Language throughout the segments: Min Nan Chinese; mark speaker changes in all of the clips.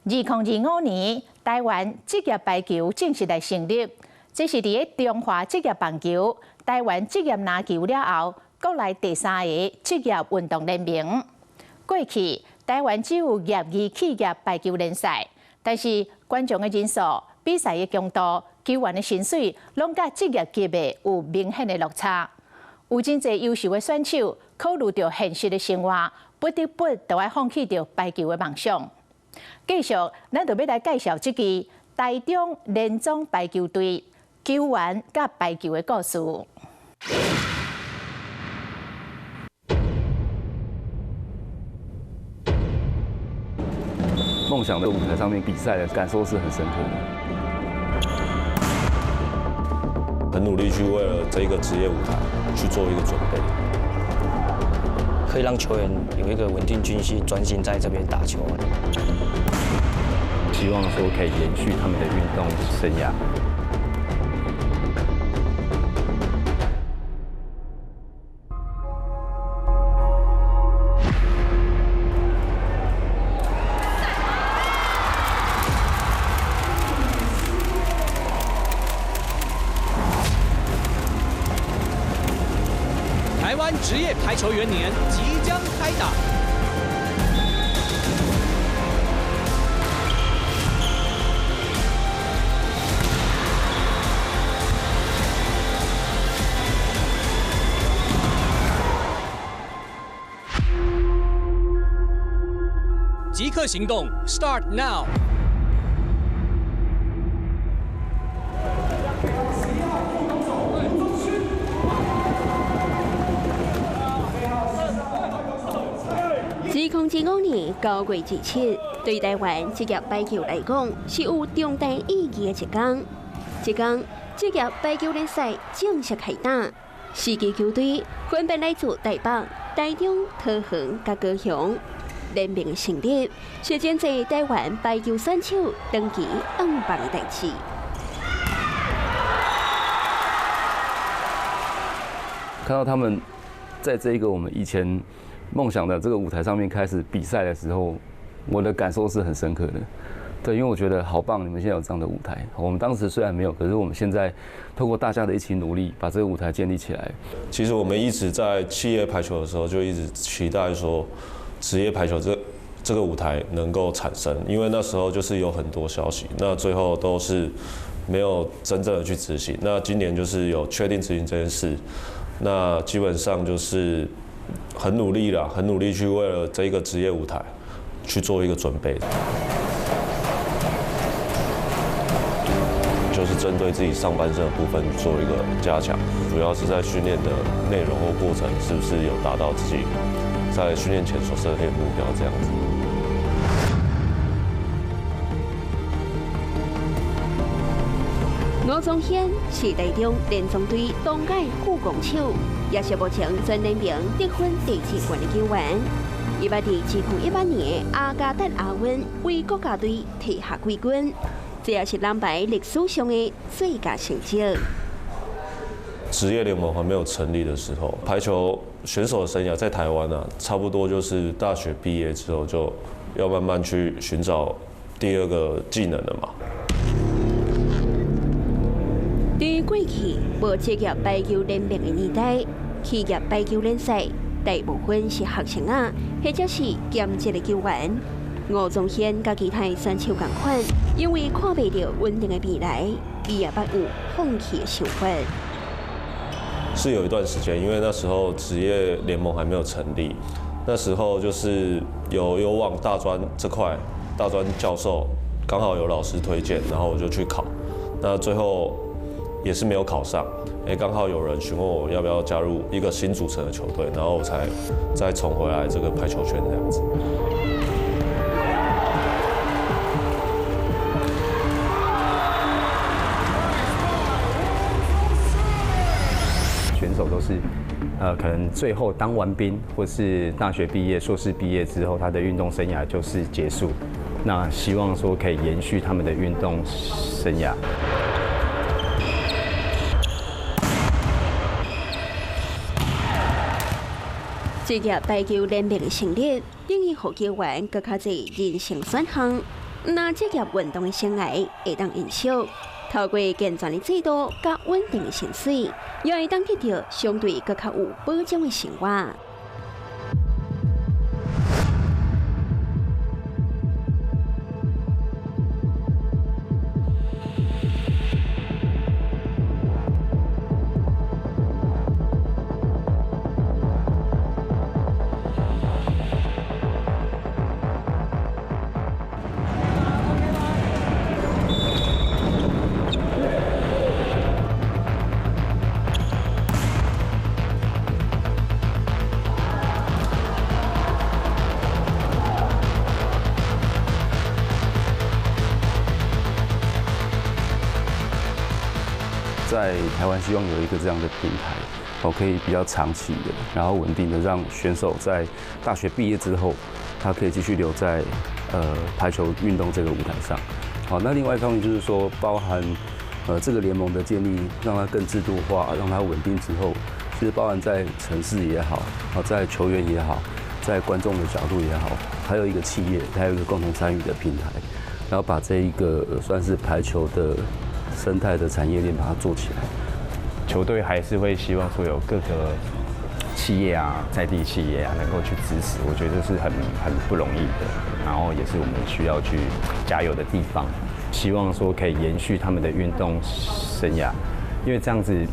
Speaker 1: 2025年，台灣職業排球正式來成立，這是佇咧中華職業棒球、台灣職業籃球了後，國內第三個職業運動聯盟。過去台灣只有業餘企業排球聯賽，但是觀眾的人數、比賽的強度、球員的薪水，攏佮職業級別有明顯的落差。有真濟優秀的選手考慮著現實的生活，不得不著愛放棄著排球的夢想。繼續，咱就欲來介紹這支台中聯總排球隊球員佮排球的故事。
Speaker 2: 夢想的舞台上面比賽的感受是很深刻的。
Speaker 3: 很努力去為了這一個職業舞台去做一個準備，
Speaker 4: 可以讓球員有一個穩定軍心，專心在這邊打球。
Speaker 2: 希望說可以延續他們的運動生涯。
Speaker 5: 台灣職業排球元年即將開打。即刻行動，Start now！
Speaker 6: 2025年9月27，對台灣職業排球來講是有重大意義的一天。這天職業排球聯賽正式開打，四支球隊分別來自台北、台中、桃園佮高雄。聯盟的成立是真濟台灣排球選手長期向望的代誌。
Speaker 2: 看到他們在這一個我們以前夢想的這個舞台上面開始比賽的時候，我的感受是很深刻的。對，因為我覺得好棒，你們現在有這樣的舞台。我們當時雖然沒有，可是我們現在透過大家的一起努力，把這個舞台建立起來。
Speaker 3: 其實我們一直在企業排球的時候，就一直期待說，職業排球這個舞台能夠產生，因為那時候就是有很多消息，那最後都是沒有真正的去執行。那今年就是有確定執行這件事，那基本上就是很努力啦，很努力去為了這個職業舞台去做一個準備，就是針對自己上半身的部分做一個加強，主要是在訓練的內容或過程是不是有達到自己在訓練前所設定的目標這樣子。
Speaker 6: 吳宗憲是台中聯總隊當屆副攻手，也是目前全聯盟得分第一懸的球員。伊捌佇2018年的雅加達亞運為國家隊提下季軍，這也是籃排歷史上的最佳成績。
Speaker 3: 職業聯盟還沒有成立的時候，排球選手的生涯在台灣啊，差不多就是大學畢業之後就要慢慢去尋找第二個技能了嘛。
Speaker 6: 對過去無職業排球聯盟的年代，企業排球聯賽大部分是學生仔，或者是兼職的球員。吳宗憲佮其他選手仝款，因為看袂著穩定的未來，伊也捌有放棄的想法。
Speaker 3: 是有一段時間，因為那時候職業聯盟還沒有成立，那時候就是有往大專這塊，大專教授剛好有老師推薦，然後我就去考，那最後也是沒有考上。哎，剛好有人詢問我要不要加入一個新組成的球隊，然後我才再重回來這個排球圈這樣子。
Speaker 7: 選手都是，可能最後當完兵或是大學畢業、碩士畢業之後，他的運動生涯就是結束。那希望說可以延續他們的運動生涯。
Speaker 6: 職業排球聯盟的成立，等於予球員閣較濟人生選項。毋但職業運動的生涯會當延續，透過健全的制度佮穩定的薪水，也會當得到相對閣較有保障的生活。
Speaker 2: 在台灣希望有一個這樣的平台，我可以比較長期的，然後穩定的讓選手在大學畢業之後，他可以繼續留在排球運動這個舞台上。好，那另外一方面就是說，包含這個聯盟的建立，讓它更制度化，讓它穩定之後，其實包含在城市也好，在球員也好，在觀眾的角度也好，還有一個企業，還有一個共同參與的平台，然後把這一個算是排球的生態的產業鏈把它做起來。
Speaker 7: 球隊還是會希望說有各個企業啊，在地企業啊，能夠去支持，我覺得這是很不容易的，然後也是我們需要去加油的地方。希望說可以延續他們的運動生涯，因為這樣子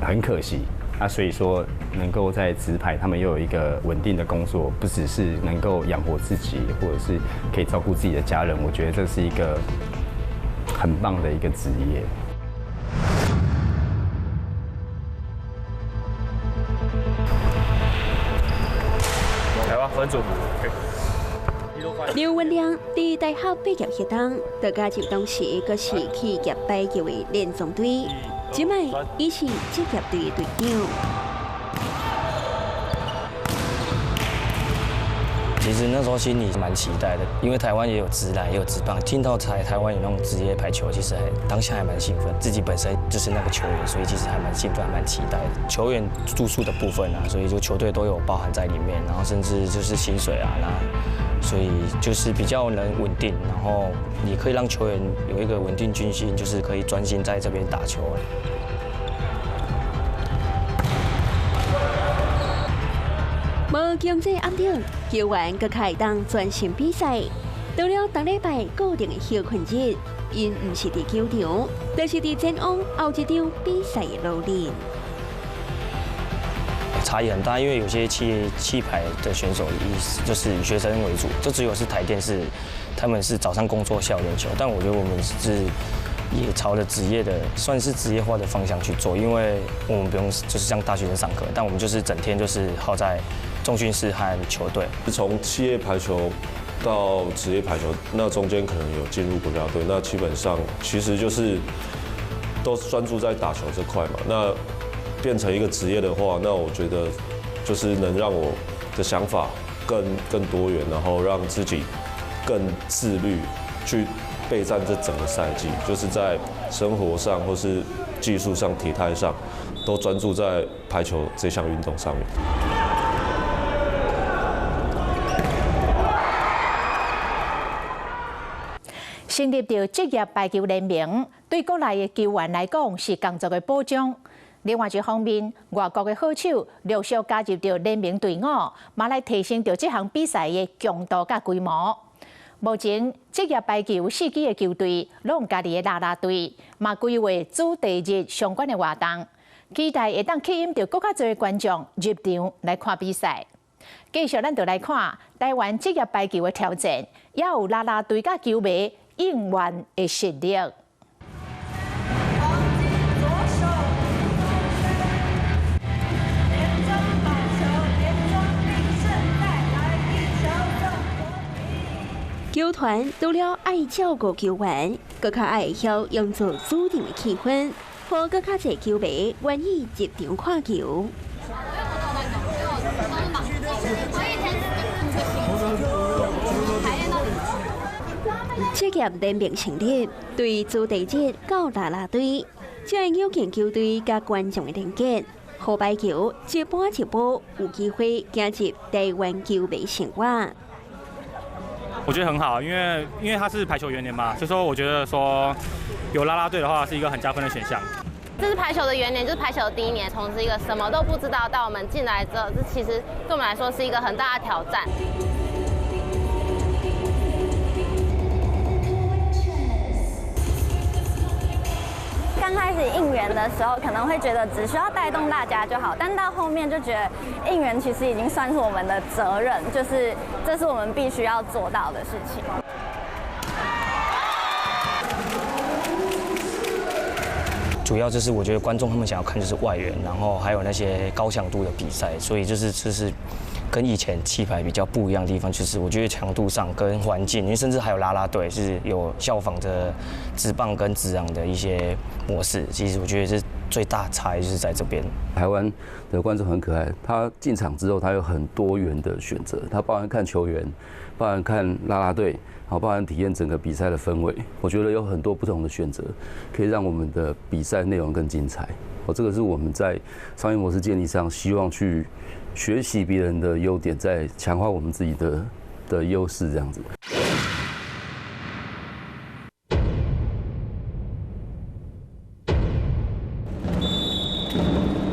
Speaker 7: 很可惜啊。所以說能夠在職排，他們又有一個穩定的工作，不只是能夠養活自己，或者是可以照顧自己的家人，我覺得這是一個很棒的一個職業。
Speaker 8: 來吧，分組。
Speaker 6: 劉文亮佇大學畢業彼當，就加入當時閣是企業排球的聯總隊，這擺已是職業隊的隊長。
Speaker 4: 其實那時候心裡蠻期待的，因為台灣也有職籃，也有職棒，聽到台灣有那種職業排球，其實當下還蠻興奮。自己本身就是那個球員，所以其實還蠻興奮、蠻期待的。球員住宿的部分啊，所以就球隊都有包含在裡面，然後甚至就是薪水啊，那所以就是比較能穩定，然後也可以讓球員有一個穩定軍心，就是可以專心在這邊打球。
Speaker 6: 無經濟壓力，球員閣較會當專心比賽。到了逐禮拜固定的歇睏日，𪜶毋是佇球場，就是佇前往後一場比賽的路裡。
Speaker 4: 差異很大，因為有些企排的選手就是以學生為主，就只有是台電是他們是早上工作，下午練球。但我覺得我們是也朝着職業的，算是職業化的方向去做，因為我們不用就是像大學生上課，但我們就是整天就是耗在重訓室和球隊。
Speaker 3: 從企業排球到職業排球，那中間可能有進入國家隊，那基本上其實就是都專注在打球這塊嘛。那變成一個職業的話，那我覺得就是能讓我的想法更多元，然後讓自己更自律去備戰這整個賽季，就是在生活上或是技術上、體態上，都專注在排球這項運動上面。
Speaker 1: 成立著職業排球聯盟，對國內的球員來講是工作的保障。另外一方面，外國的好手陸續加入著聯盟隊伍，嘛來提升著這項比賽的強度佮規模。目前職業排球4支的球隊攏有家己的啦啦隊，嘛規劃主題日相關的活動，期待會當吸引著閣較濟觀眾入場來看比賽。繼續，咱就來看台灣職業排球的挑戰，也有啦啦隊佮球迷應援的實力。
Speaker 6: 球團除了愛照顧球員，閣較愛會曉營造主場的氣氛，予閣較濟球迷願意入場看球。職業聯盟成立，對主題日到啦啦隊，才會有強球隊佮觀眾的連結，予排球一步一步有機會行入台灣球迷生活。
Speaker 8: 我覺得很好，因為它是排球元年嘛，所以說我覺得說有啦啦隊的話是一個很加分的選項。
Speaker 9: 這是排球的元年，就是排球的第一年，從是一個什麼都不知道到我們進來之後，這其實對我們來說是一個很大的挑戰。
Speaker 10: 剛開始應援的時候，可能會覺得只需要帶動大家就好，但到後面就覺得應援其實已經算是我們的責任，就是這是我們必須要做到的事情。
Speaker 4: 主要就是我覺得觀眾他們想要看就是外援，然後還有那些高強度的比賽，所以就是這是跟以前氣排比較不一樣的地方，就是我覺得強度上跟環境，因為甚至還有啦啦隊是有效仿着職棒跟職棒的一些模式，其實我覺得是最大差異就是在這邊。
Speaker 2: 台灣的觀眾很可愛，他進場之後他有很多元的選擇，他包含看球員，包含看啦啦隊。好，包含體驗整個比賽的氛圍，我覺得有很多不同的選擇，可以讓我們的比賽內容更精彩。哦，這個是我們在商業模式建立上希望去學習別人的優點，再強化我們自己的優勢，這樣子。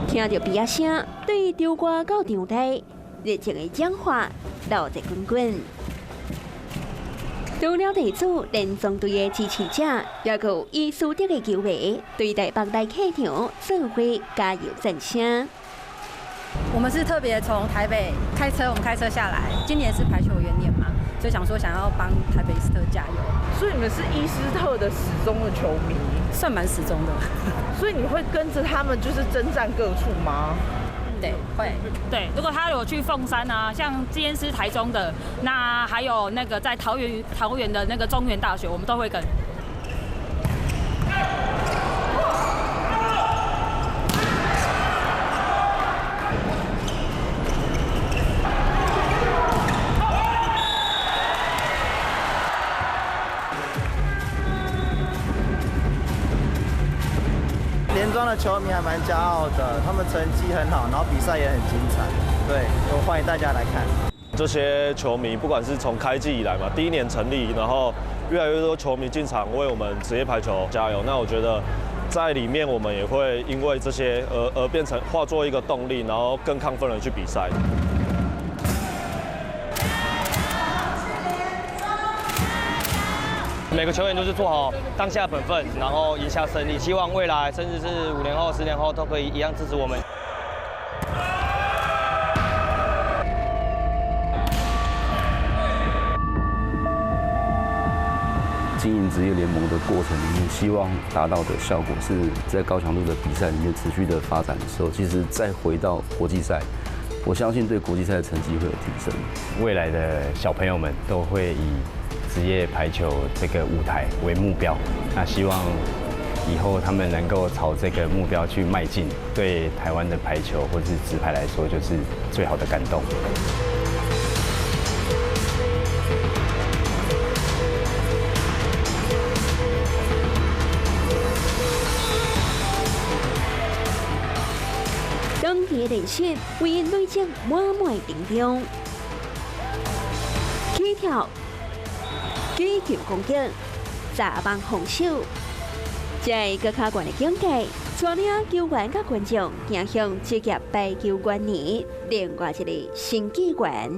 Speaker 6: 聽著咇仔聲，對場外到場內，熱情的講話鬧熱滾滾。除了地主連莊隊的支持者，也閣有伊斯特的球迷對台北來客場做伙加油讚聲。
Speaker 11: 我們是特別從台北開車，我們開車下來。今年是排球元年嘛，所以想說想要幫台北伊斯特加油。
Speaker 12: 所以你們是伊斯特的死忠的球迷，
Speaker 11: 算蠻死忠的。
Speaker 12: 所以你會跟着他們就是征戰各處嗎？
Speaker 11: 對，會。
Speaker 13: 對，如果他有去鳳山啊，像今天是台中的，那還有那個在桃園的那個中原大學，我們都會跟。
Speaker 14: 連莊的球迷還蠻驕傲的，他們成績很好，然後比賽也很精彩。對，我歡迎大家來看。
Speaker 3: 這些球迷不管是從開季以來嘛，第一年成立，然後越來越多球迷進場為我們職業排球加油。那我覺得在裡面我們也會因為這些而變成化作一個動力，然後更亢奮的去比賽。
Speaker 4: 每個球員都是做好當下本分，然後贏下勝利。希望未來甚至是5年後、10年後都可以一樣支持我們。
Speaker 2: 經營職業聯盟的過程裡面，希望達到的效果是在高強度的比賽裡面持續的發展的時候，其實再回到國際賽，我相信對國際賽的成績會有提升。
Speaker 7: 未來的小朋友們都會以職業排球這個舞台為目標，那希望以後他們能夠朝這個目標去邁進，對台灣的排球或是職排來說，就是最好的感動。
Speaker 6: 當地的練習為𪜶累積滿滿的能量，起跳。舉球攻擊，砸網防守，這個較懸的境界，帶領球員佮觀眾走向職業排球元年另外一個新紀元。